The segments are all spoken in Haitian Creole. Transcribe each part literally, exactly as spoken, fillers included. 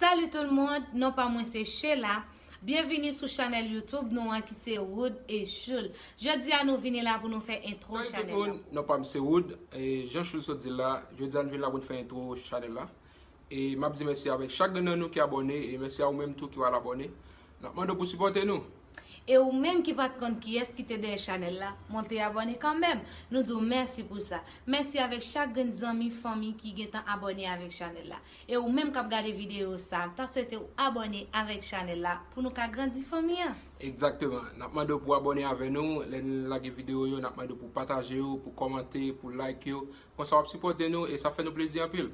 Salut tout le monde, non pa mwen se Sheila. Byenvini sou chanèl YouTube nou an ki se Wood et Shul. Jodi a nou vini la pou nou fè entwo chanèl la. Salut tout moun, non pa m se Wood. E jan Shul sot di l la, jodi a nou vin la pou nou fè entwo chanèl la. E m ap di mèsi avèk chak grenn nan nou ki abòne, e mèsi a ou menm tou ki w al abòne. N ap mande w pou sipòte nou. E ou menm ki pa t konn kiyès ki te dèyè chanèl la, monte abòne kanmenm. Nou di w mèsi pou sa. Mèsi avèk chak grenn zanmi, fanmi ki gentan abòne avèk chanèl la. E ou menm k ap gade videyo sa, m ta swete w abòne avèk chanèl la pou nou ka grandi fanmi an. Egzakteman. N ap mande w pou abòne avè nou. Lè n lage videyo yo, n ap mande w pou pataje yo, pou kòmante, pou like yo. Konsa w ap sipòte nou e sa fè nou plezi anpil.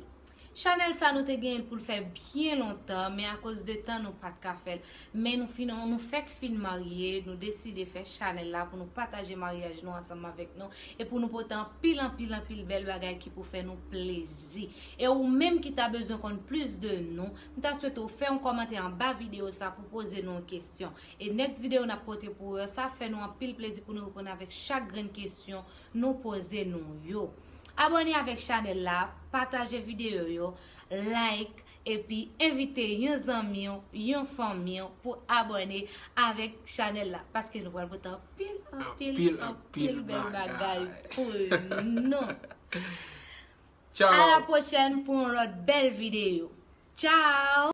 Chanèl sa nou te genyen l pou l fè byen lontan, men akoz de tan nou pa t ka fè l. Men nou fin, nou fèk fin marye, nou deside fè chanèl la pou nou pataje maryaj nou ansanm avèk nou e pou nou pote anpil, anpil, anpil bèl bagay ki pou fè nou plezi. E ou menm ki ta bezwen konn plis de nou, m ta swete w fè yon kòmantè anba videyo sa pou poze nou yon kesyon. E next videyo n ap pote pou ou yo, sa fè nou anpil plezi pou nou reponn avèk chak grenn kesyon nou poze nou yo. Abòne avèk chanèl la, pataje videyo yo, like, epi envite yon zanmi w, yon fanmi w pou abòne avèk chanèl la. Paske nou pral pote anpil, anpil, anpil, anpil bèl bagay pou nou. Tchao. A la pwochèn pou yon lòt bèl videyo. Tchao!